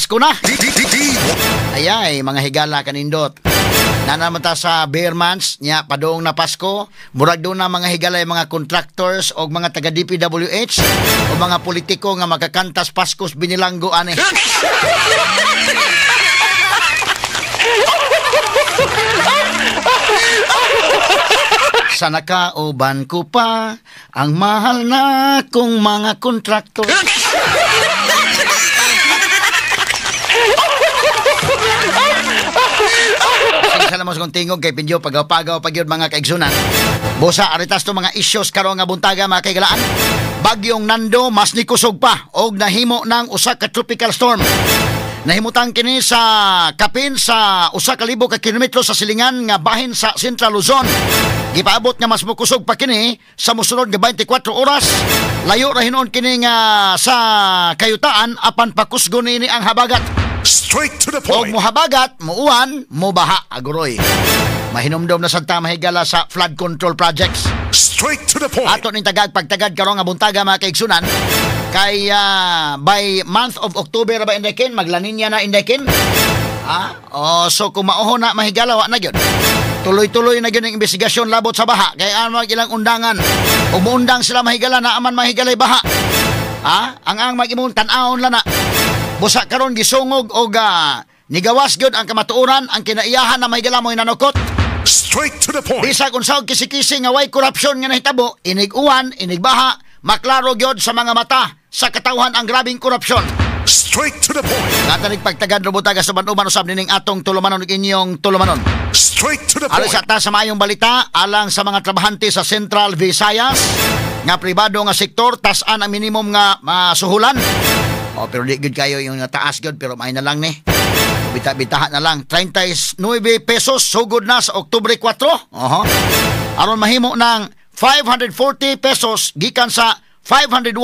Pasko na. D D D D Ayay, mga higala kanindot. Nanaman ta sa bare months nya padung na Pasko, murag doon na mga higala yung mga contractors o mga taga DPWH o mga politiko nga makakantas Paskos binilanggo ani. Sa nakauban ko pa ang mahal na kong mga kontraktor. Pasensya na mo sa kong tingog kay Pinyo, pagaw-pagaw pag yun mga kaigsunan. Busa, aritas to mga isyos karon nga buntaga mga kaigalaan. Bagyong Nando mas nikusog pa og nahimo ng usa ka tropical storm. Nahimutang kini sa kapin sa 1,000 ka kilometro sa silingan nga bahin sa Central Luzon. Gipaabot nga mas mokusog pa kini sa mosunod nga 24 oras. Layo ra hinuon kini nga sa kayutaan apan pakusgo niini ang habagat. Straight to the Og point. mohabagat, muuan, mobaha aguroy. Mahinumdom na sad ta mahigala sa flood control projects. Straight to the point. Ato ning tagag pagtagad karon nga buntaga mga kaigsunan kay by month of October ba indekin maglaninya na indekin. Ah, oh, so kung mauho na mahigala wa na gyud. Tuloy-tuloy na gyud ang investigasyon labot sa baha kay ano ang ilang undangan. Umuundang sila mahigala na aman mahigalay baha. Ah, ang mag-imong tan-awon lang na. Busa karon gisungog og nigawas gyud ang kamatuoran ang kinaiyahan na mahigala mo hinanukot. Straight to the point. Bisag unsa og kisi-kisi nga way korupsyon nga nahitabo, inig uwan, inig baha, maklaro gyud sa mga mata sa katawhan ang grabing korupsyon. Straight to the point. Katanig pagtagad robota sa uban usab nining atong tulumanon ug inyong tulumanon. Straight to the Alang point. sa ta sa maayong balita, alang sa mga trabahante sa Central Visayas nga pribado nga sektor tas-an ang minimum nga masuhulan. O pero di gyud kayo yung taas gyud pero may na lang ni. Bita-bitahan na lang 39 pesos sugod na sa Oktubre 4. Oho. Aron mahimo ng 540 pesos gikan sa 501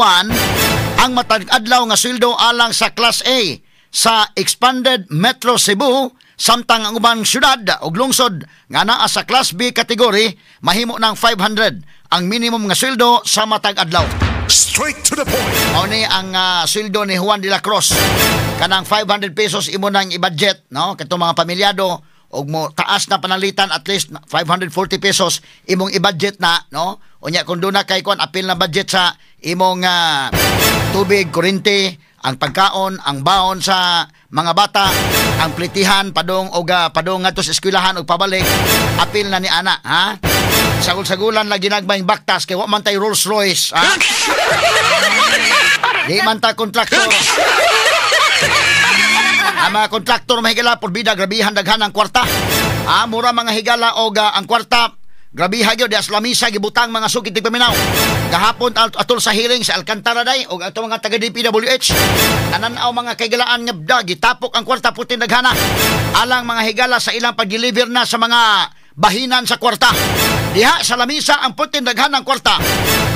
ang matag adlaw nga sweldo alang sa Class A sa Expanded Metro Cebu samtang ang ubang syudad ug lungsod nga naa sa Class B category mahimo ng 500 ang minimum nga sweldo sa matag adlaw. Straight to the point. Mao ni ang sweldo ni Juan de la Cruz. Kanang 500 pesos imo nang i-budget, no? Katong mga pamilyado og mo taas na panalitan at least 540 pesos imong i-budget na, no? Unya kung doon na kay kuan apil na budget sa imong tubig, kuryente, ang pagkaon, ang baon sa mga bata, ang plitihan padung og padung ngadto sa eskwelahan og pabalik, apil na ni ana, ha? Sagol-sagulan lagi nagbayng baktas kay wa man tay Rolls Royce, ha? Di man ta kontraktor. Ang mga kontraktor mahigala por bida grabihan daghan ang kwarta. Ah, mura mga higala og ang kwarta grabiha gyud as lamisa gibutang mga sukit tigpaminaw. Gahapon atol sa hearing sa Alcantara day og ato mga taga DPWH. Nanan-aw mga kaigalaan nga da gitapok ang kwarta putin daghana. Alang mga higala sa ilang pag-deliver na sa mga bahinan sa kwarta. Diha sa lamisa ang putin daghan ang kwarta.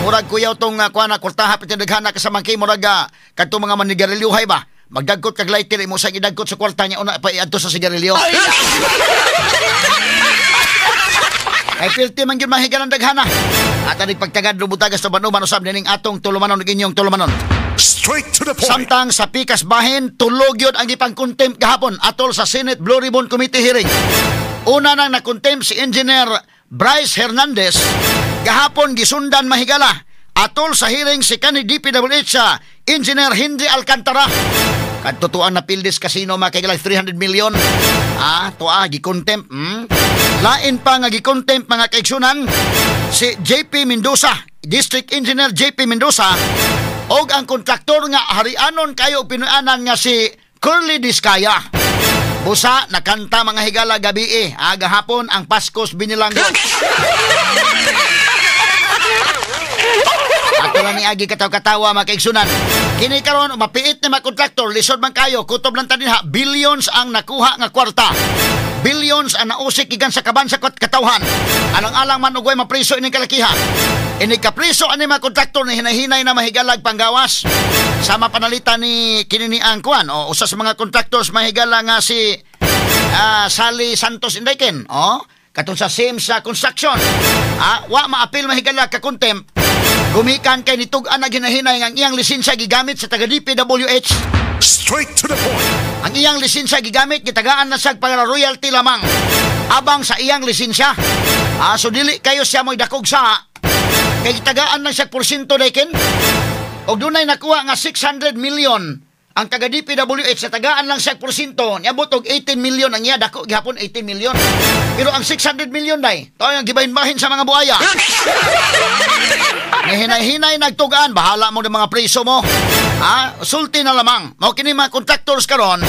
Murag kuyaw tong kuha na kwartaha putin daghana kasamang kay murag kadtong mga manigarilyohay ba. Magdagkot kag lighter imo sa gidagkot sa kwarta niya una pa iadto sa sigarilyo. Kay pilti man gyud mahigalan daghana. At aning pagtagad lubutagas sa banuman usab nining atong tulumanon ug inyong tulumanon. Straight to the point. Samtang sa pikas bahin tulog yun ang gipang-contempt gahapon atol sa Senate Blue Ribbon Committee hearing. Una nang na-contempt si Engineer Bryce Hernandez gahapon gisundan mahigala atol sa hearing si kanhi DPWH Engineer Henry Alcantara. Kadto tuang na Pildes Casino mga kaigala 300 million. Ah, tuwa gi-contempt. Lain pa nga gi-contempt mga kaigsunan si JP Mendoza, District Engineer JP Mendoza og ang kontraktor nga harianon kayo Pinoyanan nga si Curly Discaya. Busa nakanta mga higala gabi gahapon ang Paskos binilanggo. Ato lang ni agi kataw-katawa mga kaigsunan. Kini karon mapiit ni mga kontraktor, lisod man kayo, kutob lang ta dinha, billions ang nakuha nga kwarta. Billions ang nausik gikan sa kaban sa katawhan. Alang-alang man og way mapriso ining kalakiha. Ini kapriso ani mga kontraktor ni hinahinay na mahigalag panggawas. Sama panalita ni kini ni ang kuan o usa sa mga contractors mahigala nga si Sally Santos Indayken, o katong sa Sims sa construction. Ah, wa maapil mahigala ka contempt. Gumikan kay nitug-an na ginahinay ang iyang lisensya gigamit sa taga DPWH. Straight to the point. Ang iyang lisensya gigamit, gitagaan na siya para royalty lamang. Abang sa iyang lisensya. So dili kayo siya mo'y dakog sa kay gitagaan lang siya porsyento dayken. Og dunay nakuha nga 600 million ang taga DPWH sa tagaan lang siya porsyento, niabot og 18 million ang iya dako gihapon 18 million. Pero ang 600 million day, to ang gibahin-bahin sa mga buaya. Nahinay-hinay nagtugaan, bahala mo ng mga preso mo. Ha? Sulti na lamang. Mao kini mga contractors karon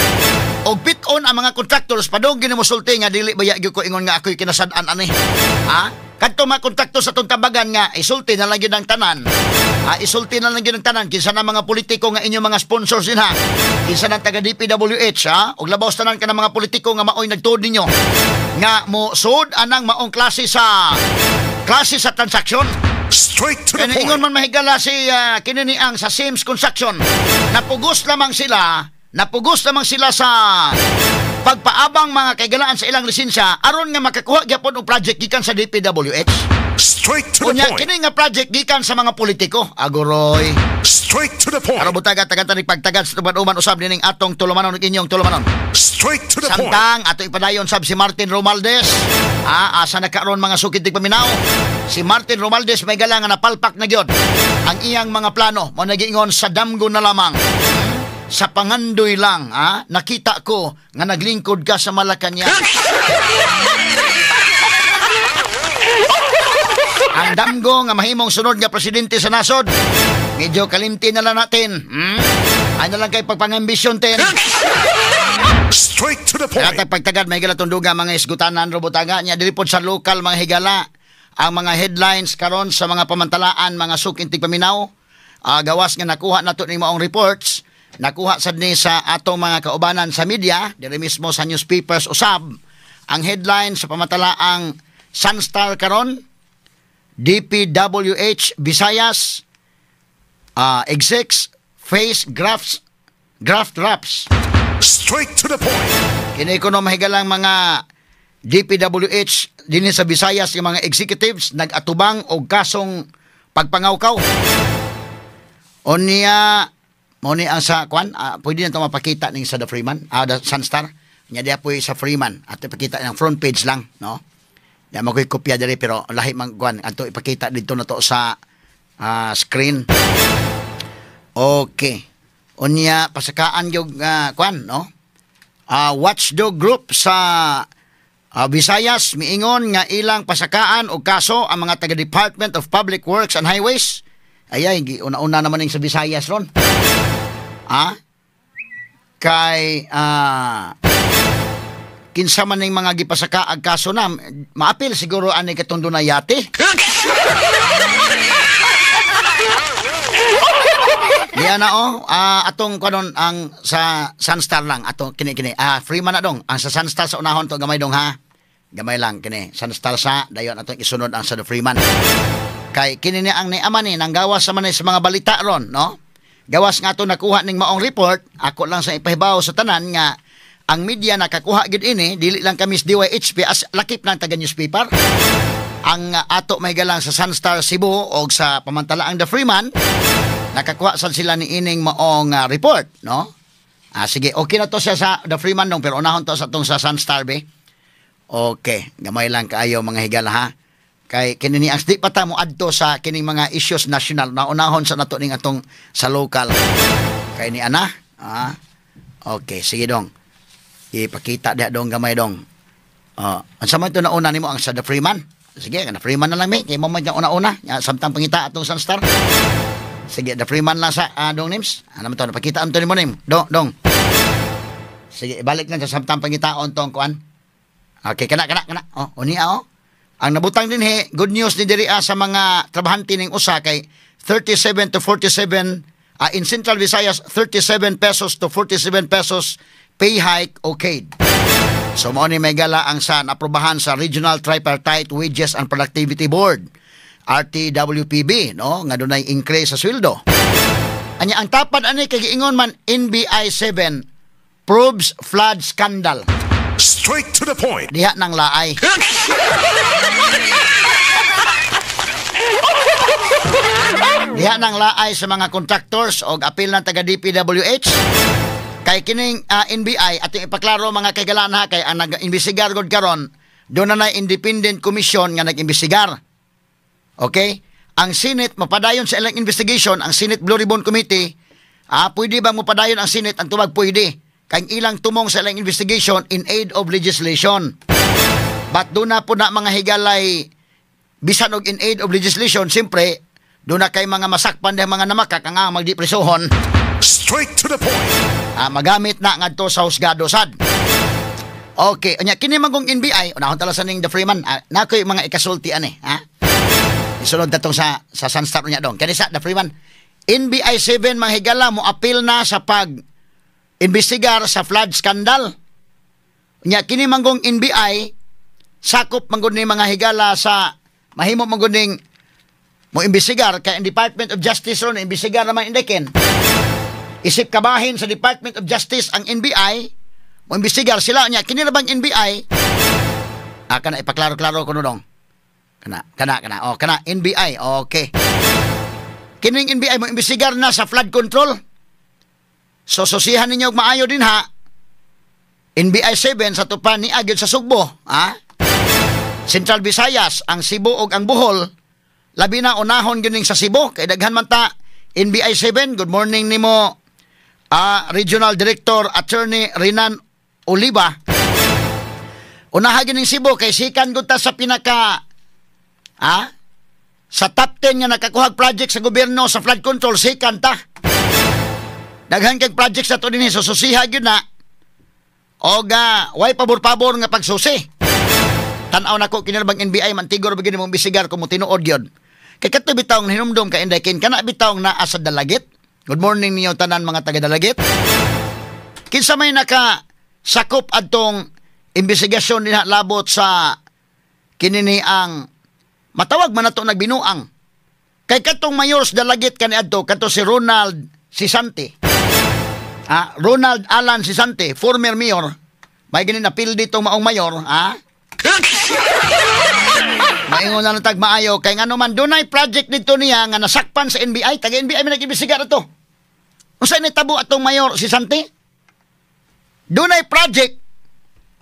og bit-on ang mga contractors padung gini mo sulti nga dili baya gyud ko ingon nga ako'y kinasad-an ani. Ha? Kadto mga contractors sa atong tambagan nga isulti na lang gyud ang tanan. Ha, isulti na lang gyud ang tanan kinsa na mga politiko nga inyong mga sponsors din ha. Kinsa na taga DPWH ha, og labaw sa tanan ka ng mga politiko nga maoy nagtuod ninyo nga mo sud anang maong klase sa transaksyon. Straight to the Kaya ingon point. Man mahigala si kini ni ang sa Sims Construction. Napugos lamang sila sa pagpaabang mga kaigalaan sa ilang lisensya aron nga makakuha gyapon og project gikan sa DPWH. Straight to the Unya point. kini nga project gikan sa mga politiko. Agoroy. Straight to the point. Aron butaga tagan tanig pagtagad sa tuban-uban usab nining atong tulumanon ug inyong tulumanon. Straight to the point. Samtang ato ipadayon sab si Martin Romualdez. Asa na karon mga sukid paminaw? Si Martin Romualdez may gala nga napalpak na gyud ang iyang mga plano. Mo nagiingon sa damgo na lamang. Sa pangandoy lang, nakita ko nga naglingkod ka sa Malacanang. Ang damgo nga mahimong sunod nga presidente sa nasod. Medyo kalimti na lang natin. Ano lang kay pagpangambisyon ten. Straight to the Kaya point. pagtagad may higala tunduga mga isgutanan robotaga nya dili pod sa lokal mga higala ang mga headlines karon sa mga pamantalaan mga sukintig paminaw. Gawas nga nakuha nato ning maong reports, nakuha sad ni sa atong mga kaubanan sa media diri mismo sa newspapers usab. Ang headline sa pamantalaang Sunstar karon, DPWH Visayas execs face graft raps. Straight to the point. Kini kuno mahigalang mga DPWH dinhi sa Visayas nga mga executives nag-atubang og kasong pagpangawkaw. Unya mo ni ang sa kwan, pwede na ito mapakita ning sa The Freeman, The Sunstar. Nya diya po sa Freeman at ipakita ng front page lang, no? Di mo ko'y kopya diri pero lahi man kwan ato ipakita dito na to sa screen. Okay. Unya pasakaan gyud kwan, no? Watchdog group sa Visayas miingon nga ilang pasakaan og kaso ang mga taga Department of Public Works and Highways. Ayay, una-una naman ning sa Visayas ron. Kay kinsa man ning mga gipasaka ag kaso na maapil siguro ani katong dunay yate. Diyan na oh, atong kanon ang sa Sunstar lang atong kini kini. Freeman na dong. Ang sa Sunstar sa unahon to gamay dong ha. Gamay lang kini. Sunstar sa dayon atong isunod ang sa The Freeman. Kay kini ni ang niaman ni nanggawas sa man ni sa mga balita ron, no? Gawas nga ato nakuha ning maong report, ako lang sa ipahibaw sa tanan nga ang media nakakuha gid ini, dili lang kami sa DYHP as lakip ng taga newspaper. Ang ato may galang sa Sunstar Cebu o sa pamantalaang The Freeman, nakakuha sad sila ni ining maong report, no? Sige, okay na to siya sa The Freeman dong, pero unahon to sa atong sa Sunstar be. Okay, gamay lang kaayo mga higala ha. Kay kini ni ang di pa ta mo adto sa kining mga issues national, naunahon sa nato ning atong sa local. Kay ni ana, okay, sige dong. Ipakita diha dong gamay dong. Unsa man to nauna nimo ang sa The Freeman? Sige, The Freeman na lang mi, kay mo man una-una, ya, samtang pangita atong Sunstar. Sige, The Freeman lang sa dong names. Ano man to napakita anto nimo name? Dong, dong. Sige, ibalik lang sa samtang pangitaon tong kuan. Okay, kana kana kana. Oh, unia oh. Ang nabutang dinhi, good news ni diri sa mga trabahante ning usa kay 37 to 47 in Central Visayas 37 pesos to 47 pesos pay hike okayed. So mao ni may gala ang sa naprobahan sa Regional Tripartite Wages and Productivity Board RTWPB, no, nga dunay increase sa sweldo. Anya ang tapad ani kay giingon man NBI 7 probes flood scandal. Straight to the point. Diha nang laay. Diha nang laay sa mga contractors og apil ng taga DPWH. Kay kining NBI ating ipaklaro mga kaigalaan ha, kay ang nag-imbestigar gud karon doon na independent commission nga nag-imbestigar. Okay? Ang Senate mapadayon sa ilang investigation, ang Senate Blue Ribbon Committee, pwede bang mapadayon ang Senate? Ang tubag pwede. Kay ilang tumong sa ilang investigation in aid of legislation. But doon na po na mga higalay bisan og in aid of legislation, siyempre doon na kay mga masakpan ng mga namakak ang magdipresohon. Straight to the point. Magamit na ngadto sa husgado sad. Okay, unya kini man kong NBI, unahon tala sa ning The Freeman, nakoy mga ikasulti ani, ha? Isulod datong sa Sunstar unya dong. Kani sa The Freeman, NBI 7 mga higala mo appeal na sa pag investigar sa flood scandal. Unya kini man kong NBI sakop man gud ni mga higala sa mahimo man gud ning mo imbestigar kay ang Department of Justice ron imbestigar naman indekin. Isip kabahin sa Department of Justice ang NBI, mo imbestigar sila niya kini ra bang NBI? Kana ipaklaro-klaro ko dong. Kana kana kana oh kana NBI, okay. Kining NBI mo imbestigar na sa flood control. So susihan ninyo og maayo din ha. NBI 7 sa tupan ni agyod sa Sugbo, ha? Central Visayas, ang Cebu ug ang Bohol, labi na unahon gyud ning sa Cebu kay daghan man ta NBI 7. Good morning nimo, Regional Director Attorney Renan Oliva. Unaha gyud ning Cebu kay sikan gud ta sa pinaka sa top 10 nga nakakuhag project sa gobyerno sa flood control, sikan ta. Daghan kay project sa to dinhi, so susiha gyud na og way pabor-pabor nga pagsusi. Tan-aw nako kini bang NBI mantigor ba gyud mo imbestigar kung mo tinuod gyud. Kay kadto bitawng hinumdum ka Inday Ken, kana bitawng naa sa Dalagit. Good morning ninyo tanan mga taga Dalagit. Kinsa may naka sakop adtong investigasyon dinha labot sa kinini ang matawag man nato nagbinuang. Kay kadtong mayor sa Dalagit kaniadto, kadto si Ronald Sisante. Ronald Alan Sisante, former mayor. May gani napil ditong maong mayor, ha? Maingon na lang tag maayo kay ngano man dunay project dito niya nga nasakpan sa NBI, taga NBI man nag-imbestigar ato. Unsa ni tabo atong mayor Sisante? Dunay project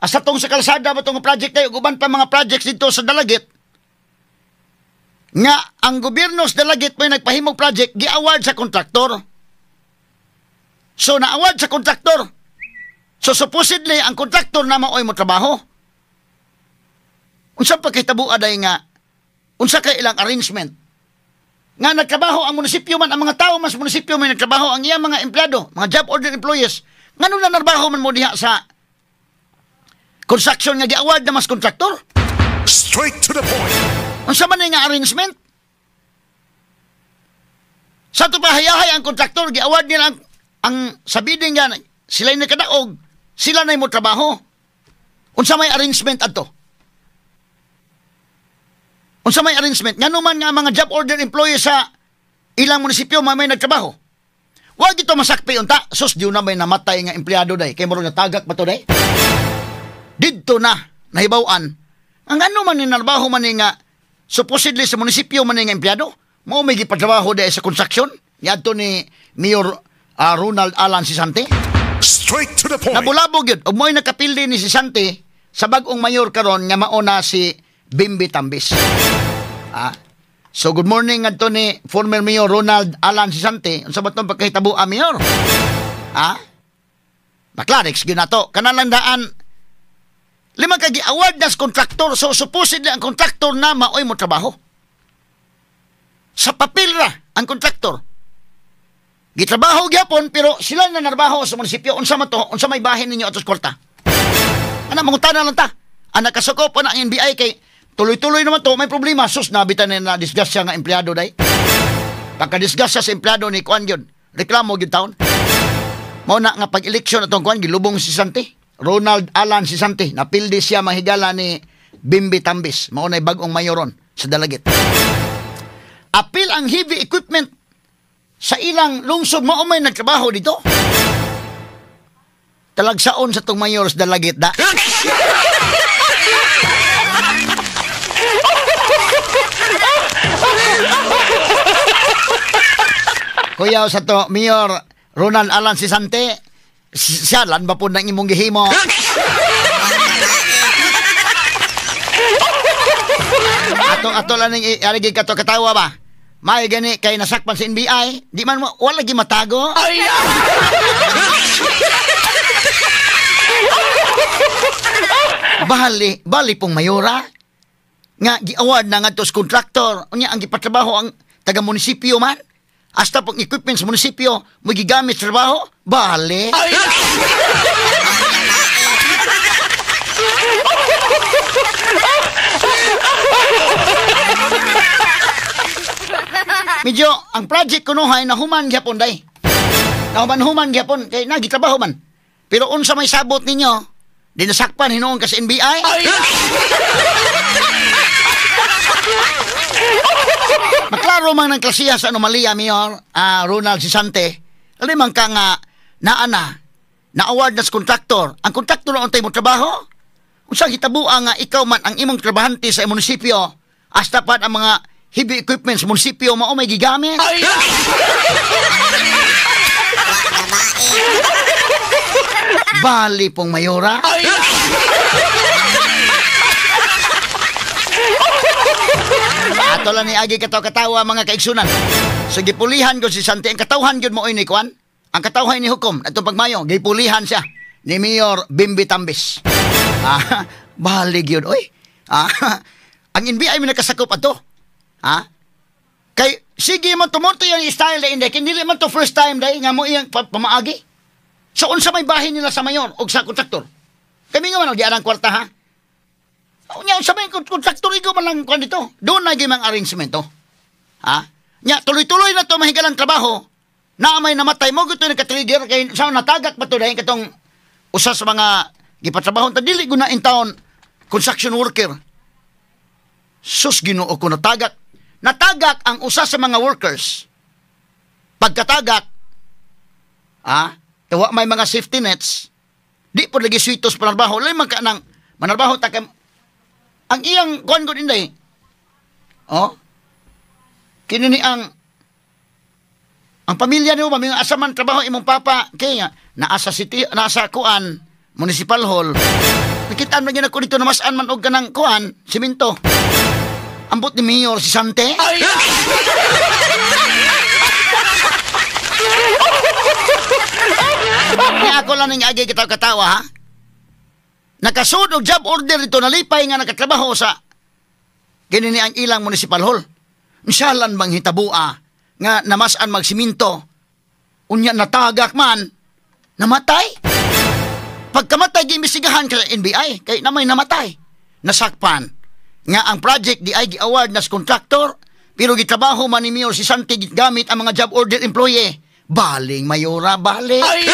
asa tong sa kalsada ba tong project kayo uban pa mga projects dito sa Dalagit nga ang gobyerno sa Dalagit may nagpahimog project gi-award sa kontraktor. So na-award sa kontraktor. So supposedly ang kontraktor na maoy mo trabaho. Unsa pa kay tabo aday nga unsa kay ilang arrangement nga nagtrabaho ang munisipyo man ang mga tao mas munisipyo may nagtrabaho ang iyang mga empleyado, mga job order employees, ngano na narbaho man mo diha sa construction nga gi-award na mas kontraktor? Straight to the point. Unsa man ni nga arrangement? Sa ato pa hayahay ang kontraktor gi-award nila ang sa bidding nga sila nakadaog, sila na mo trabaho. Unsa may arrangement adto? Unsa may arrangement? Ngano man nga mga job order employees sa ilang munisipyo mamay nagtrabaho? Wag ito masakpi unta. Sus, di na may namatay nga empleyado day. Kay murag natagak ba to day? Didto na nahibaw-an. Ang ano man ni narbaho man ni nga supposedly sa munisipyo man ni nga empleyado, mao may gipatrabaho day sa construction. Niadto ni Mayor Ronald Alan Sisante. Straight to the point. Nabulabog yun. Ug mo'y nakapildi ni Sisante sa bag-ong mayor karon nga mauna si Bimbi Tambis. So good morning ngadto ni former Mayor Ronald Alan Sisante. Unsa ba tong pagkahitabo, Mayor? Maklarex gyud nato. Kanalang daan lima ka gi-award nas kontraktor, so supposedly ang kontraktor na maoy mo trabaho. Sa papel ra ang kontraktor. Gitrabaho gyapon pero sila na narbaho sa munisipyo. Unsa man to? Unsa may bahin ninyo atos kwarta? Ana mangutana lang ta. Ana kasukop ana ang NBI kay tuloy-tuloy naman to, may problema. Sus, nabitan na disgrasya nga empleyado day. Pagka-disgrasya sa empleyado ni kuan yun, reklamo gyud taon. Mao na nga pag-eleksyon atong kuan gilubong si Sante. Ronald Alan Sisante, napildi siya mahigala ni Bimbi Tambis. Mao na'y bag-ong mayoron sa Dalagit. Apil ang heavy equipment sa ilang lungsod, mao may nagtrabaho dito. Talagsaon sa tong mayor sa Dalagit da. Kuya sa to Mayor Ronald Alan Sisante, Siyalan ba po nang imong gihimo? Ato lang ning arigi kato katawa ba? May gani kay nasakpan sa NBI, di man mo wala gi matago. Ay! Bali pong mayora nga gi-award na ngadto sa kontraktor. Unya ang gipatrabaho ang taga munisipyo man. Hasta pong equipment sa munisipyo mo gigamit sa trabaho, bali. Ay! Medyo ang project kunohay nahuman gyapon day. Nahuman-human gyapon kay nagitrabaho man. Pero unsa may sabot ninyo? Di nasakpan hinuon ka sa NBI? Ay! Maklaro man ng klasiya sa anomalya, Mayor Ronald Sisante. Alimang ka nga naana, na-award na sa kontraktor. Ang kontraktor na untay mo trabaho? Unsa hitabua nga ikaw man ang imong trabahante sa munisipyo, hasta pa ang mga heavy equipment sa munisipyo mao may gigamit? Ay! Bali pong mayora. Ay! Ato lang ni agi katawa-katawa mga kaigsunan. So gipulihan ko si Santi. Ang katawhan yun mo ni Kwan. Ang katawhan ni Hukom. Atong pagmayo, gipulihan siya ni Mayor Bimbi Tambis. Balig yun, oy. Ang NBI may nakasakop ato. Ha? Kay sige man tumunto yung style na hindi. Hindi man to first time dahil nga mo iyang pamaagi. So unsa may bahin nila sa mayor o sa kontraktor? Kami nga man di arang kwarta ha. Unya unsa may kontraktor igo man lang kwan dito. Doon na gimang arrangement to. Ha? Nya tuloy-tuloy na to mahigalang trabaho. Na may namatay mo gusto nagka-trigger kay sa natagak pa to dahil katong usa sa mga gipatrabaho ta dili guna in town construction worker. Sus Ginoo ko natagak. Natagak ang usa sa mga workers. Pagkatagak, tawa may mga safety nets. Di po lagi switos panarbaho. Lay man ka nang manarbaho ta kay ang iyang kuan gud inday. Oh. Kini ni ang pamilya niyo ba asa man trabaho imong papa kay naa sa city, naa sa kuan municipal hall. Nakitaan man gyud ako dito na mas-an man og kanang kuan simento. Ambot ni Mayor si Sante. Ay! Kaya ako lang ning agi katawa ha. Nakasud og job order dito nalipay nga nakatrabaho sa kini ni ang ilang municipal hall. Misalan bang hitabua nga namasan magsiminto unya natagak man namatay. Pagkamatay giimbestigahan ka sa NBI kay namay namatay. Nasakpan nga ang project di ay gi-award na sa contractor pero gitrabaho man ni Mayor si Santi gamit ang mga job order employee. Baling mayora, balik. Ay!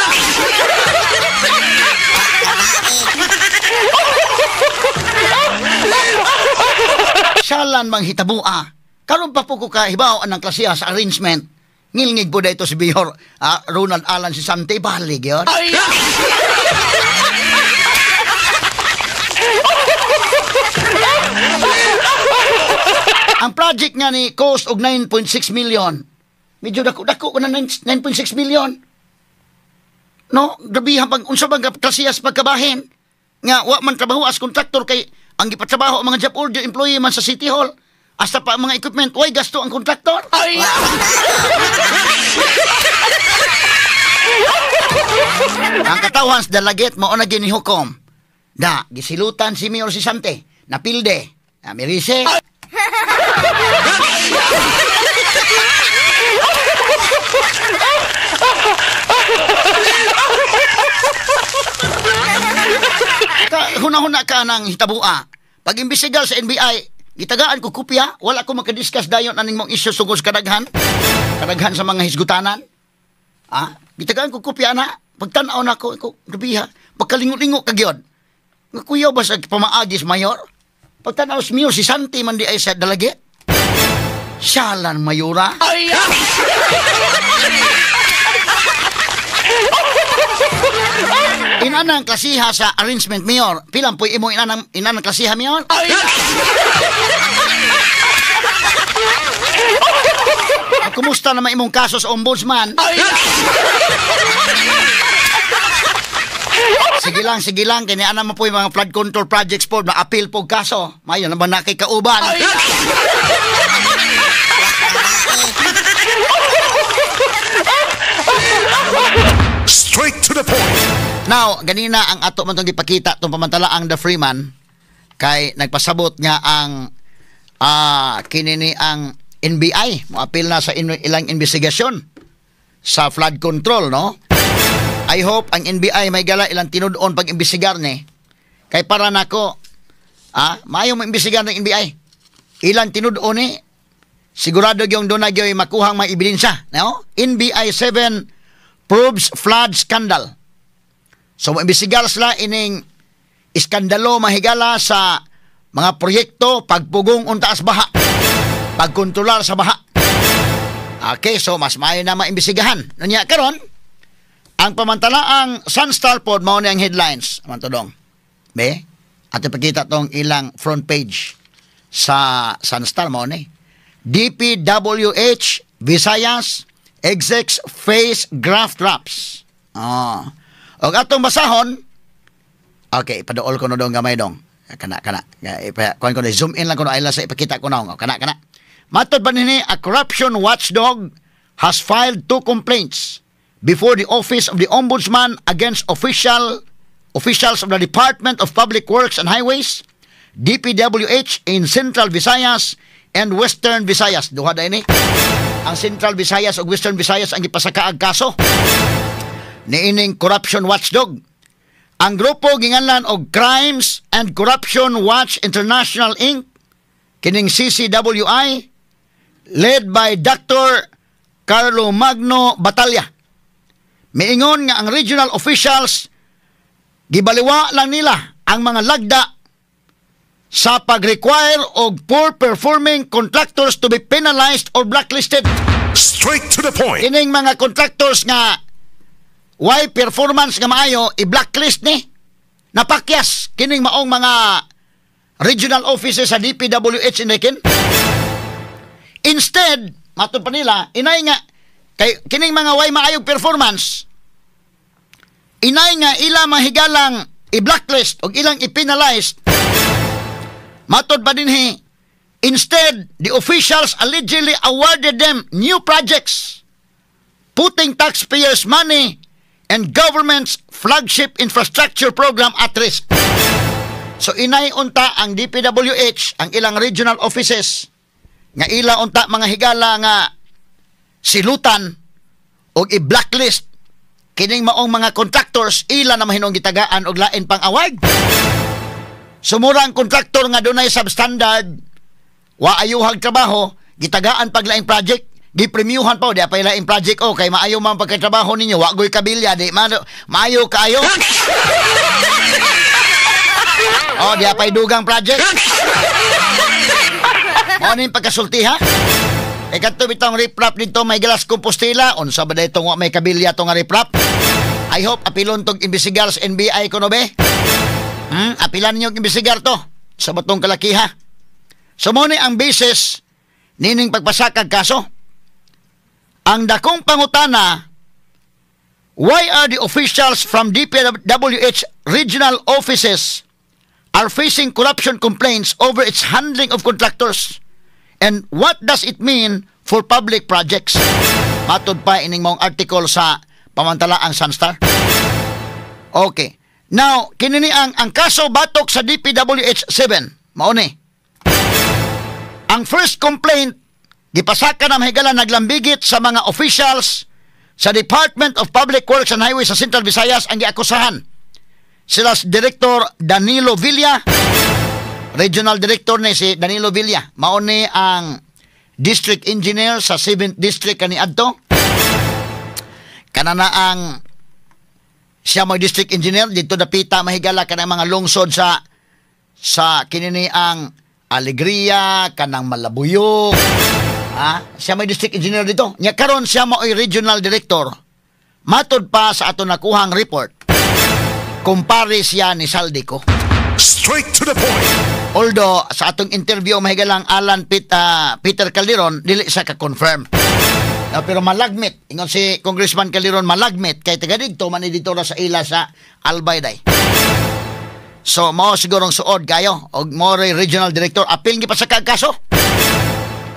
Salan mang hitabua. Karon pa po ko kahibaw ang klasiya sa arrangement. Ngilngig po dito si Mayor Ronald Alan si Santi. Balig yun. Ay! Ang project nga ni cost og 9.6 million. Medyo dako-dako ko na 9.6 million. No, grabihan pag unsa bang klasiyas pagkabahin nga wa man trabaho as contractor kay ang gipatrabaho ang mga job order employee man sa City Hall. Hasta pa ang mga equipment, way gasto ang contractor. Ay! Ang katawhan sa Dalaget mao na gyud ni Hukom. Da, gisilutan si Mayor si Sante. Napilde. Mirise. Huna-huna ka ng hitabua. Pag-imbestigal sa NBI, gitagaan ko kopya, wala ko makadiscuss dayon aning mong isyu sugos kadaghan. Kadaghan sa mga hisgutanan. Gitagaan ko kopya na. Pagtan-aw na ko, grabiha. Pagkalingo-lingo ka gyud. Nga kuyaw ba sa pamaagis, Mayor? Pagtan-aw sa Mayor, si Santi man di ay sa Dalaget. Siyalan, Mayora. Ay! Inanang klasiha sa arrangement, Mayor. Pilang po'y imo inanang klasiha, Mayor? Ay! Kumusta naman imong kaso sa ombudsman? Ay! Sige lang, sige lang. Kaya ana mo po yung mga flood control projects po, na appeal po kaso. Mayo naman na kay kauban. Straight to the point. Now, ganina ang ato man tong gipakita tong pamantala ang The Freeman kay nagpasabot nga ang kini ni ang NBI moapil na sa ilang investigasyon sa flood control, no? I hope ang NBI may gala ilang tinud-on pag-imbestigar ni. Kay para nako maayo mo imbestigar ng NBI. Ilang tinud-on ni sigurado gyud doon na gyud makuhang mga ebidensya, no? NBI 7 probes flood scandal. So moimbestigar sila ining iskandalo mahigala sa mga proyekto pagpugong untaas baha, pagkontrolar sa baha. Okay, so mas maayo na maimbestigahan. Nunya karon, ang pamantalaang Sunstar pod mao ni ang headlines. Aman to dong. Be, ato pakita tong ilang front page sa Sunstar mao ni. DPWH Visayas execs face graft traps. Ah. Og atong basahon, okay, ipaduol ko no dong gamay dong. Kana, kana. Kuan ko na, zoom in lang ko no, ay lang sa ipakita ko na. Kana, kana. Matod ba nini, a corruption watchdog has filed two complaints before the Office of the Ombudsman against officials of the Department of Public Works and Highways, DPWH, in Central Visayas and Western Visayas. Duha da ini. Ang Central Visayas ug Western Visayas ang gipasakaag kaso niining corruption watchdog. Ang grupo ginganlan og Crimes and Corruption Watch International Inc., kining CCWI, led by Dr. Carlo Magno Batalla. Miingon nga ang regional officials gibaliwa lang nila ang mga lagda sa pag-require og poor performing contractors to be penalized or blacklisted. Straight to the point. Kining mga contractors nga why performance nga maayo, i-blacklist ni. Napakyas kining maong mga regional offices sa DPWH in. Instead, matod pa nila, inay nga kay kining mga way maayog performance, inay nga ila mahigalang i-blacklist og ilang i-penalize. Matod pa dinhi, instead, the officials allegedly awarded them new projects, putting taxpayers' money and government's flagship infrastructure program at risk. So inay unta ang DPWH, ang ilang regional offices, nga ila unta mga higala nga silutan og i-blacklist kining maong mga contractors, ila na mahinong gitagaan og lain pang award. Sumura ang kontraktor nga dunay substandard, wa ayuhag trabaho, gitagaan pag laing project, gipremyuhan pa, di pa laing project o kay maayo man pagkatrabaho ninyo, wa goy kabilya, di maayo kaayo. O, di pa dugang project. Mao ning pagkasulti ha. E kadto bitong riprap dito may Galas Compostela, unsa ba daytong wa may kabilya to nga riprap? I hope apilon tog imbestigar sa NBI kuno be. Apilan ninyo imbestigar to sa batong kalakiha. So mo ni ang basis nining pagpasakag kaso. Ang dakong pangutana, why are the officials from DPWH regional offices are facing corruption complaints over its handling of contractors? And what does it mean for public projects? Matod pa ining mong article sa pamantalaang Sunstar. Okay. Now, kinini ang kaso batok sa DPWH 7. Mao ni. Ang first complaint, gipasaka na mahigala naglambigit sa mga officials sa Department of Public Works and Highways sa Central Visayas ang giakusahan. Sila si Director Danilo Villa, Regional Director ni si Danilo Villa. Mao ni ang District Engineer sa 7th District kaniadto. Kanana ang siya mo district engineer dito dapita mahigala kanang mga lungsod sa kinini ang Alegria, kanang Malabuyok. Ha? Siya may district engineer dito. Nya karon siya mo regional director. Matod pa sa ato nakuhang report, kumpare siya ni Zaldy Co. Straight to the point. Although sa atong interview mahigalang Alan Peter Calderon dili siya ka-confirm. No, pero malagmit, ingon si Congressman Calderon malagmit kay taga didto man ni dito ra sa ila sa Albay day. So mao sigurong suod kayo og mao ray regional director apil gipasaka kaso.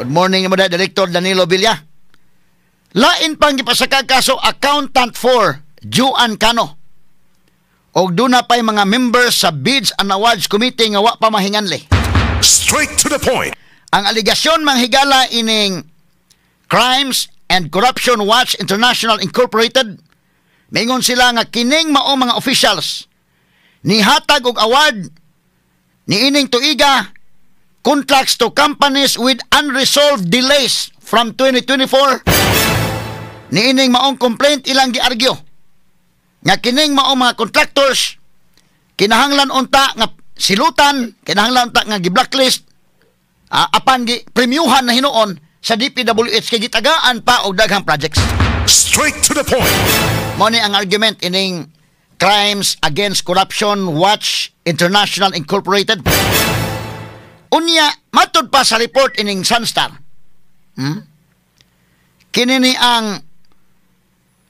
Good morning mo, Director Danilo Villa. Lain pang gipasaka kaso, accountant for Juan Cano. Og duna pa'y mga members sa Bids and Awards Committee nga wa pa mahinganli. Straight to the point. Ang aligasyon, manghigala, ining Crimes and Corruption Watch International Incorporated, mingon sila nga kining mao mga officials nihatag og award niining tuiga contracts to companies with unresolved delays from 2024. Niining maong complaint, ilang giargyo nga kining mao mga contractors kinahanglan unta nga silutan, kinahanglan unta nga gi-blacklist, apan gi premiuhan na hinuon sa DPWH kay gitagaan pa og daghang projects. Straight to the point. Mo ni ang argument ining Crimes Against Corruption Watch International Incorporated. Unya, matud pa sa report ining Sunstar. Kini ni ang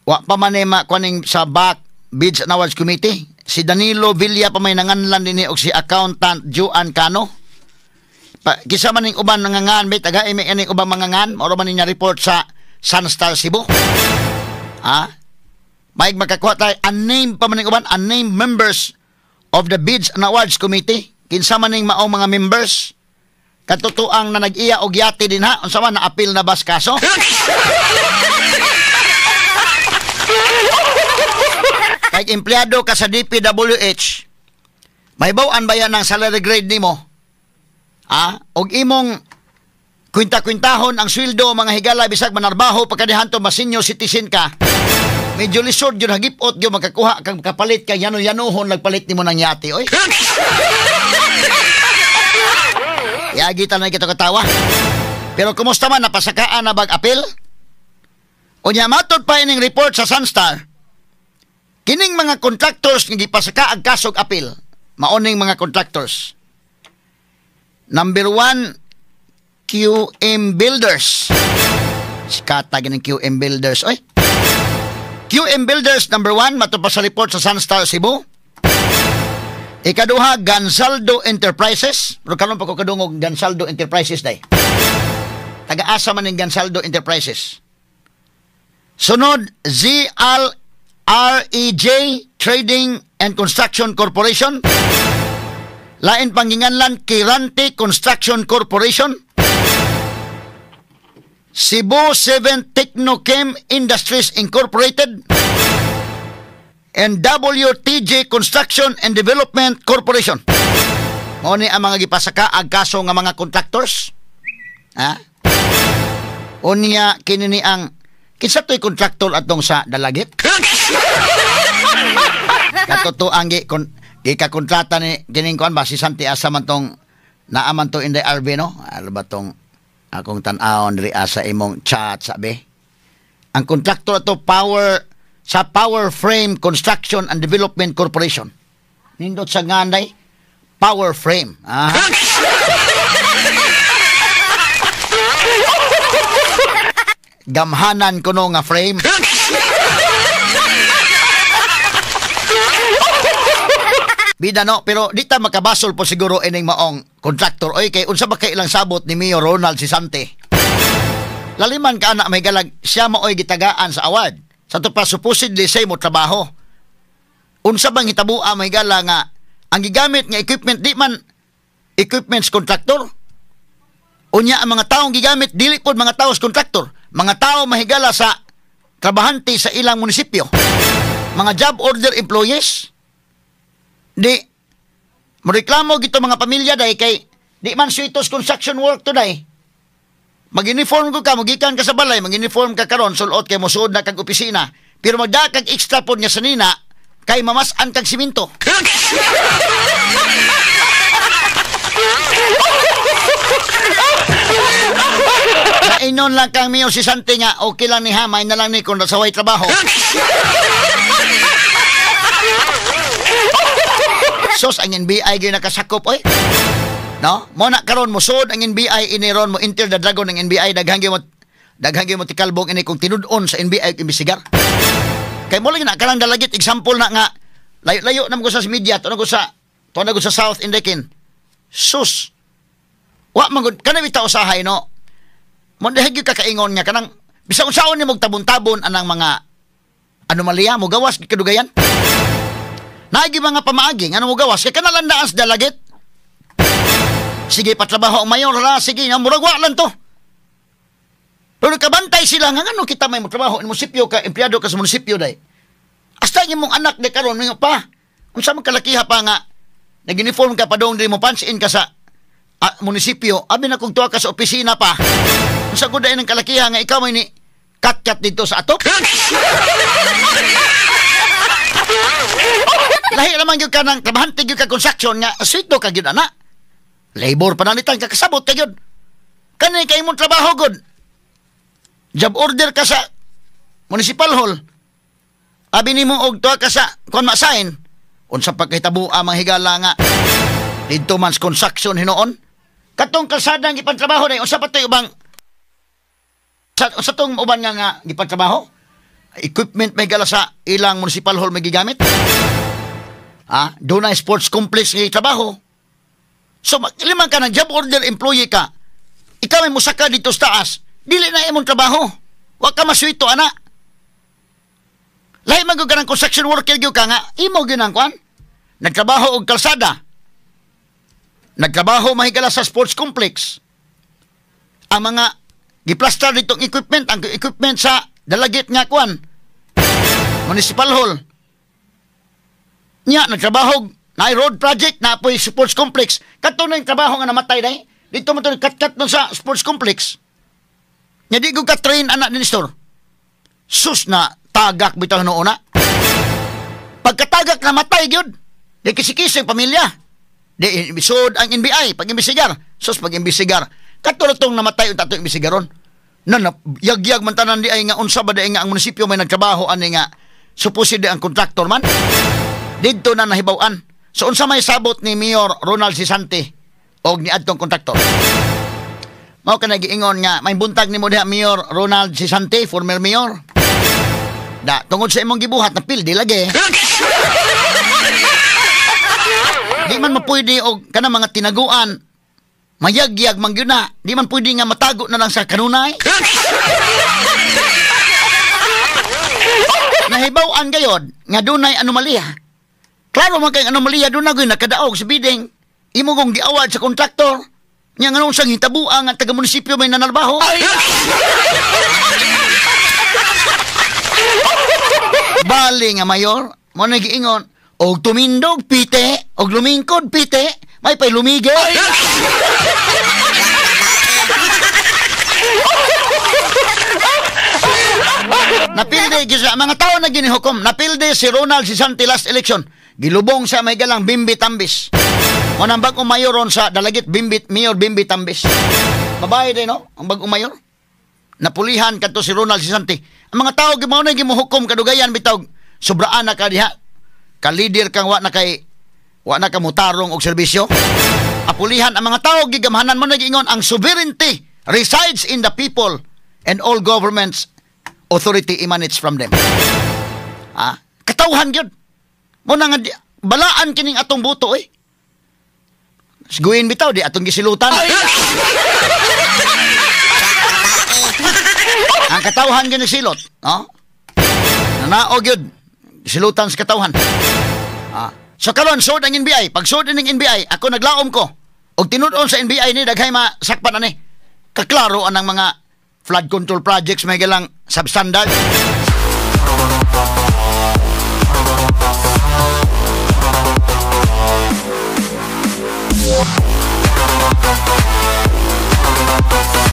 wa pa man ni makuaning sa BAC Bids and Awards Committee. Si Danilo Villa pa may nanganlan dinhi og si accountant Juan Cano. Pa, kisa man ning uban nangangan, may taga may ining ubang mangangan, mao man niya report sa Sunstar Cebu. Ah? May makakuha tayo, unnamed pa man ning uban, unnamed members of the Bids and Awards Committee. Kinsa man ning maong mga members? Katotoang na nag-iya og yate din ha, unsa man, na-appeal na bas kaso? Kay empleyado ka sa DPWH, may bawaan ba yan ang salary grade nimo? Ah, og imong kwinta-kwintahon ang sweldo, mga higala, bisag manarbaho pagkadihanto mas senior citizen ka. Medyo lisod yun, hagipot yun makakuha kang kapalit kay yano-yanohon nagpalit nimo ng yate, oy. Yagi na kita katawa. Pero kumusta man, napasakaan na bag apil? Unya, matod pa ining report sa Sunstar, kining mga contractors nga gipasaka ang kasog apil, maoning mga contractors. Number 1, QM Builders. Sikata gining QM Builders, oy. QM Builders number 1, matod pa sa report sa Sunstar Cebu. Ikaduha, Gansaldo Enterprises. Pero karon pa ko kadungog Gansaldo Enterprises day. Taga-asa man ning Gansaldo Enterprises. Sunod, ZLREJ Trading and Construction Corporation. Lain panginganlan, Kirante Construction Corporation. Cebu 7 Technochem Industries Incorporated and WTJ Construction and Development Corporation. Mao ni ang mga gipasaka ang kaso nga mga contractors. Ha? Unya kini ni ang kinsa toy contractor atong sa Dalagit? Katotoang gi kon gikakontrata ni kining kuan ba si Santi asa man tong naaman to in the RV, no? Ano ba tong akong tan-awon diri sa imong chat sabi? Ang contractor ato power sa Power Frame Construction and Development Corporation. Nindot sa nganday, Power Frame. Ah. Gamhanan kuno nga frame. Bida no, pero di ta makabasol po siguro ining maong contractor. Oy, kay unsa ba kay ilang sabot ni Mayor Ronald Sisante? Laliman ka na may galag, siya maoy gitagaan sa award. Sa to pa supposedly say mo trabaho. Unsa bang hitabua may gala nga ang gigamit nga equipment di man equipments contractor? Unya ang mga taong gigamit dili pod mga taos contractor, mga tao mahigala sa trabahante sa ilang munisipyo. Mga job order employees. Di moreklamo gito mga pamilya dai kay di man suitos construction work today. Mag-uniform ko ka, magikan ka sa balay, mag-uniform ka karon, sulot kay mosuod na kag opisina. Pero magda kag extra pod nga sanina kay mamas-an kag siminto. Nainon lang kang Mayor si Santi nga okay lang ni ha, may na lang ni kung nasaway trabaho. Sos ang NBI gyud nakasakop oy. No? Mo na karon mosud ang NBI ini ron mo enter the dragon ang NBI, daghang gyud mo tikalbong ini kung tinud-on sa NBI imbestigar. Kay mo lang na karang Dalagit example na nga layo-layo na mo sa media to na ko sa Tuwa na sa South Indekin. Sus. Wa man gud kanang bitaw usahay no. Mo dahig gyud kakaingon nga kanang bisan unsaon nimo tabon-tabon anang mga anomalya mo gawas gid kadugayan. Naagi mga pamaagi ngano mo gawas kay kanalandaan sa Dalagit. Sige patrabaho ang mayor ra, sige nga murag wa lang to. Pero kabantay sila nga ngano kita may motrabaho in munisipyo ka, empleyado ka sa munisipyo day. Hasta ang imong anak de karon ninyo pa. Unsa man kalakiha pa nga nag-uniform ka padong diri mo pansin ka sa munisipyo, abi na kung tuwa ka sa opisina pa. Unsa gud ang kalakiha nga ikaw may ni kat-kat dito sa atop? Lahi naman gyud ka ng trabahante gyud ka construction nga swito ka gyud ana. Labor panalitan ka kasabot ka gyud. Kani kay imong trabaho gud. Job order ka sa municipal hall. Abi nimo og tuwa ka sa kon ma-sign. Unsa pagkahitabo ang mga higala nga didto man sa construction hinuon. Katong kalsada ang gipantrabaho day unsa pa toy ubang sa tong uban nga nga gipantrabaho? Equipment may gala sa ilang municipal hall may gigamit. Ah, doon na sports complex nga trabaho. So limang ka ng job order employee ka. Ikaw may musaka dito sa taas. Dili na imong trabaho. Wa ka maswito ana. Lahi man gud ka ng construction worker gyud ka nga imo gyud ang kuan. Nagtrabaho og kalsada. Nagtrabaho mahigala sa sports complex. Ang mga giplastar ditong equipment, ang equipment sa Dalagit nga kuan. Municipal hall. Nya nagtrabaho na road project na apoy sports complex. Kadto na yung trabaho nga namatay day. Dito man to kat-kat nun sa sports complex. Nya di ko ka-train anak ni Nestor. Sus na tagak bitaw noon na. Pagkatagak namatay gyud. Di kisikis ang pamilya. Di sud ang NBI pag-imbestigar. Sus pag-imbestigar. Kadto na tong namatay unta tong imbestigaron. Na yagyag man tanan di ay nga unsa ba di ay nga ang munisipyo may nagtrabaho ani nga supposedly ang contractor man. Didto na nahibaw-an. So unsa may sabot ni Mayor Ronald Sisante og ni adtong kontraktor? Mao ka nagiingon nga may buntag nimo diha Mayor Ronald Sisante, former mayor. Da tungod sa imong gibuhat na pildi lagi. Di man mapwede og kanang mga tinaguan mayagyag man gyud na. Di man pwede nga matago na lang sa kanunay. Nahibaw-an gayod nga dunay anomalya. Klaro man kay anomalya doon na nakadaog sa bidding. Imo kong giawad sa kontraktor. Nya nganong sang hitabuang ang taga-munisipyo may nanarbaho. Bali nga mayor, mo na giingon, og tumindog pite, og lumingkod pite, may pay lumige. Napilde sa mga tao na ginihukom, napilde si Ronald Sisante last election. Gilubong sa may galang Bimbi Tambis. O nang bagong mayor ron sa Dalagit, Bimbit, Mayor Bimbi Tambis. Babae din, no? Ang bagong mayor. Napulihan kadto si Ronald Sisante. Ang mga tao gimao na gimuhukom kadugayan bitaw sobraan na ka diha. Ka-leader kang wa na kay wa na ka mutarong og serbisyo. Apulihan ang mga tao gigamhanan mo nagiingon ang sovereignty resides in the people and all governments authority emanates from them. Ah, katawhan gyud. Mo na nga balaan kining atong buto eh. Siguin bitaw di atong gisilutan. Ang katawhan gyud nagsilot, no? Nanaog gyud silutan sa katawhan. Ah. So karon sud ang NBI, pag sud ning NBI, ako naglaom ko. Og tinud-on sa NBI ni daghay masakpan ani. Kaklaro anang mga flood control projects may galang substandard.